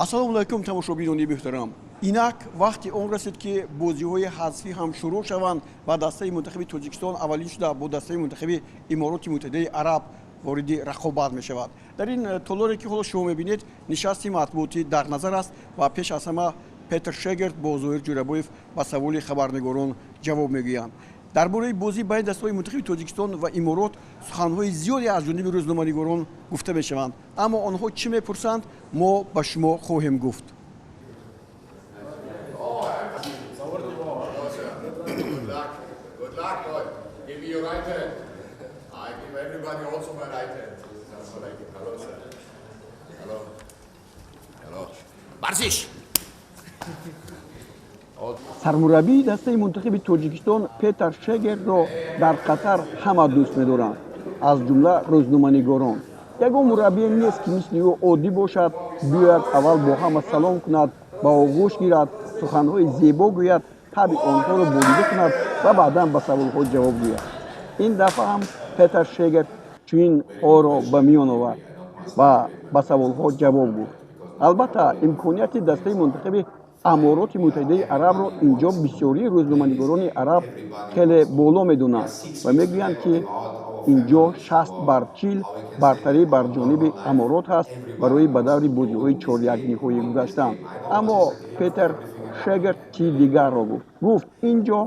Ассалому алайкум, тамошобинони муҳтарам. Инак вақти он расид, ки бозиҳои ҳазфӣ ҳам шурӯъ шаванд ва дастаи мунтахаби Тоҷикистон аввалин шуда бо дастаи мунтахаби Имороти Муттаҳидаи Араб вориди рақобат мешавад. Дар ин толоре, ки ҳоло шумо мебинед, нишасти матбуотӣ дар назар аст ва пеш аз ҳама Петр Шегерт бо Зоҳир Ҷӯрабоев ба саволи хабарнигорон ҷавоб мегӯянд. Дар бораи бозӣ байни дастаҳои мунтахаби Тоҷикистон ва Иморот суханҳои зиёде аз ҷониби рӯзноманигорон гуфта мешаванд, аммо онҳо чӣ мепурсанд, мо ба шумо хоҳем гуфт. Варзиш. Сармураббии дастаи мунтахаби Тоҷикистон Петр Шегертро дар Қатар ҳама дӯст медоранд, аз ҷумла рӯзноманигорон. Ягон мураббие нест, ки мисли ӯ оддӣ бошад, биёяд, аввал бо ҳама салом кунад, ба оғӯш гирад, суханҳои зебо гӯяд, табъи онҳоро болида кунад ва баъдан ба саволҳо ҷавоб гӯяд. Ин дафъа ҳам Петр Шегерт чунин ҳоро ба миён овард ва ба саволҳо ҷавоб гуфт. Албатта, имконияти дастаи мунтахаби Амороти Муттаҳидаи Арабро инҷо бисёрии рӯзноманигорони араб хеле боло медонанд ва мегӯянд, ки инҷо 60 бар 40 бартарӣ бар ҷониби Аморот ҳаст барои ба даври бозиҳои чорякниҳоӣ гузаштан. Аммо Петер Шегерт чизи дигарро гуфт. Гуфт, инҷо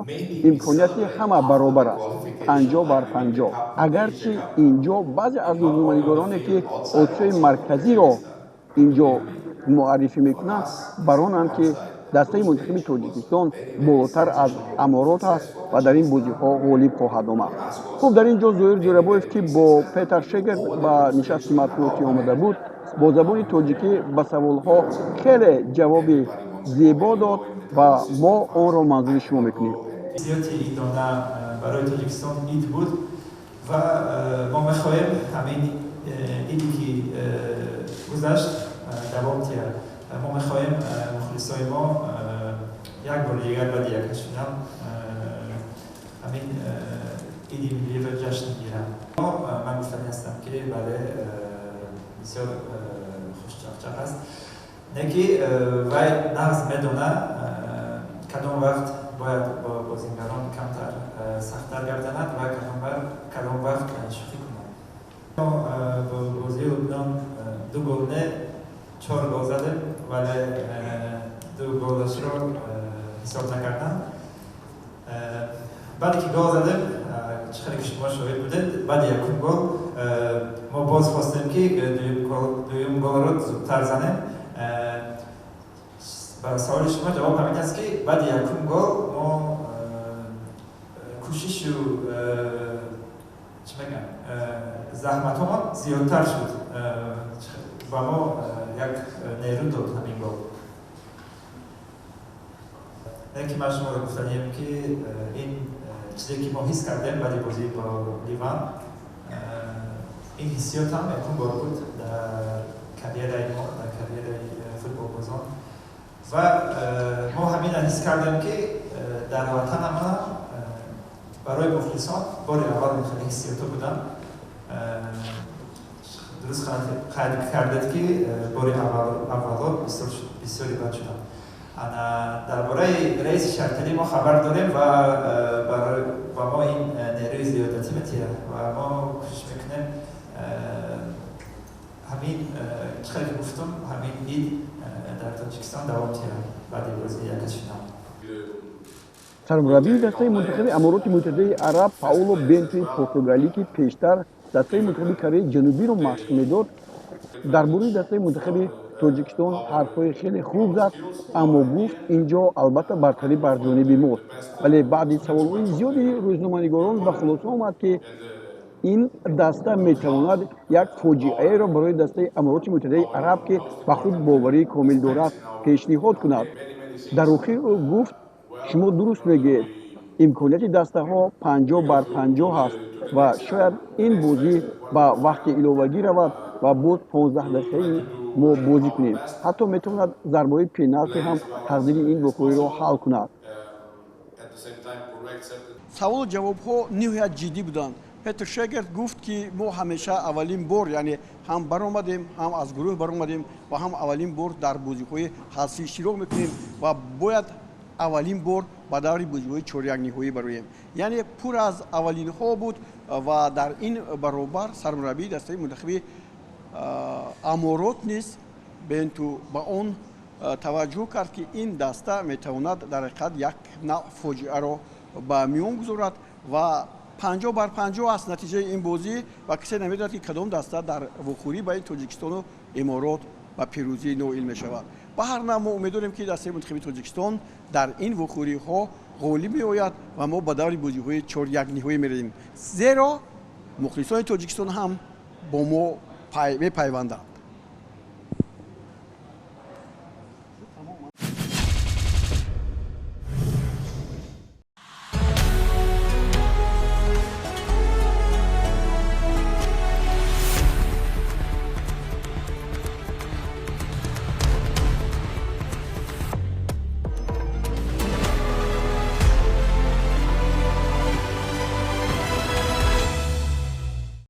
имконияти ҳама баробар аст, 50 бар 50. Агарчи инҷо баъзе аз рӯзноманигороне, ки Осиёи Марказиро инҷо муаррифӣ мекунанд, баронанд, ки дастаи мунтахаби Тоҷикистон болотар аз Аморот аст ва дар ин бозиҳо ғолиб хоҳад омад. Хуб, дар ин ҷо Зоҳир Ҷӯрабоев, ки бо Петр Шегерт ба нишасти матбуотӣ омада буд, бо забони тоҷикӣ ба саволҳо хеле ҷавоби зебо дод ва мо онро манзури шумо мекунем. Зиёти идона барои Тоҷикистон ид буд ва мо мехоҳем ҳамин иде, ки гузашт, давом диҳад. Мо мехоҳем мухлисои мо як бори дигар баъди якашфинал ҳамин иди миллиро ҷашн гиранд. Ман гуфтанӣ ҳастам, ки бале, бисёр хушчақчақ аст, не ки вай нағз медонад, кадом вақт бояд бо бозингарон камтар сахттар гап занад ва кадом вақт шӯхӣ кунад. Мо бо бозии Лубнон ду гол не, чор гол задем, вале ду голашро ҳисоб накардам. Баъде ки гол задем, чӣ хеле ки шумо шоҳид будед, баъди якум гол мо боз хостем, ки дуюм голро зудтар занем. Ба саволи шумо ҷавоб ҳамин аст, ки баъди якум гол мо кӯшишу, чӣ мегӯям, заҳматҳомон зиёдтар шуд. Ба мо як нерӯ дод ҳамин гол. Не ки ман шуморо гуфтанием, ки ин чизе, ки мо ҳис кардем баъди бозӣ бо Ливан, ин ҳиссиёт ҳам якум бор буд дар карьераи мо, дар карьераи футболбозон, ва мо ҳамина ҳис кардем, ки дар ватанамона барои мухлисон бори аввал хеле ҳиссиётҳо буданд. Дуруст қайд кардед, ки бори аввало бисёри бад шуданд. Ана дар бораи раиси шарталӣ мо хабар дорем ва ба мо ин нерӯи зиёдатӣ метиҳад ва мо кӯшиш мекунем ҳамин, чӣ хеле ки гуфтум, ҳамин ид дар Тоҷикистон давом диҳад баъди бозии якашфинал. Сармураббии дастаи мунтахаби Амороти Муттаҳидаи Араб Пауло Бентуи португалӣ, ки пештар дастаи мунтахаби Кореяи Ҷанубиро машқ медод, дар бораи дастаи мунтахаби Тоҷикистон ҳарфҳои хеле хуб зад, аммо гуфт, инҷо албатта бартарӣ бар ҷониби мост. Вале баъди саволҳои зиёди рӯзноманигорон ба хулоса омад, ки ин даста метавонад як фоҷиаеро барои дастаи Амороти Муттаҳидаи Араб, ки ба худ боварии комил дорад, пешниҳод кунад. Дар охир ӯ гуфт: «Шумо дуруст мегӯед, имконияти дастаҳо 50 бар 50 ҳаст ва шояд ин бозӣ ба вақти иловагӣ равад ва боз 15 дақиқаи мо бозӣ кунем. Ҳатто метавонад зарбаҳои пеналти ҳам тақдири ин вохӯриро ҳал кунад». Саволу ҷавобҳо ниҳоят ҷиддӣ буданд. Петр Шегерт гуфт, ки мо ҳамеша аввалин бор, яъне ҳам баромадем, ҳам аз гурӯҳ баромадем ва ҳам аввалин бор дар бозиҳои ҳалсӣ иштирок мекунем ва бояд аввалин бор ба даври бозиҳои чорякниҳоӣ бароем. Яъне пур аз аввалинҳо буд. Ва дар ин баробар сармураббии дастаи мунтахаби Аморот низ бенту ба он таваҷҷӯҳ кард, ки ин даста метавонад дар ҳақиқат як навъ фоҷиаро ба миён гузорад. Ва 50 бар 50 аст натиҷаи ин бозӣ ва касе намедонад, ки кадом даста дар вохӯрӣ байни Тоҷикистону Эморот ба пирӯзӣ ноил мешавад. Ба ҳар нав, мо умед дорем, ки дастаи мунтахаби Тоҷикистон дар ин вохӯриҳо ғолиб меояд ва мо ба даври бозиҳои чорякниҳоӣ меравем, зеро мухлисони Тоҷикистон ҳам бо мо мепайванданд.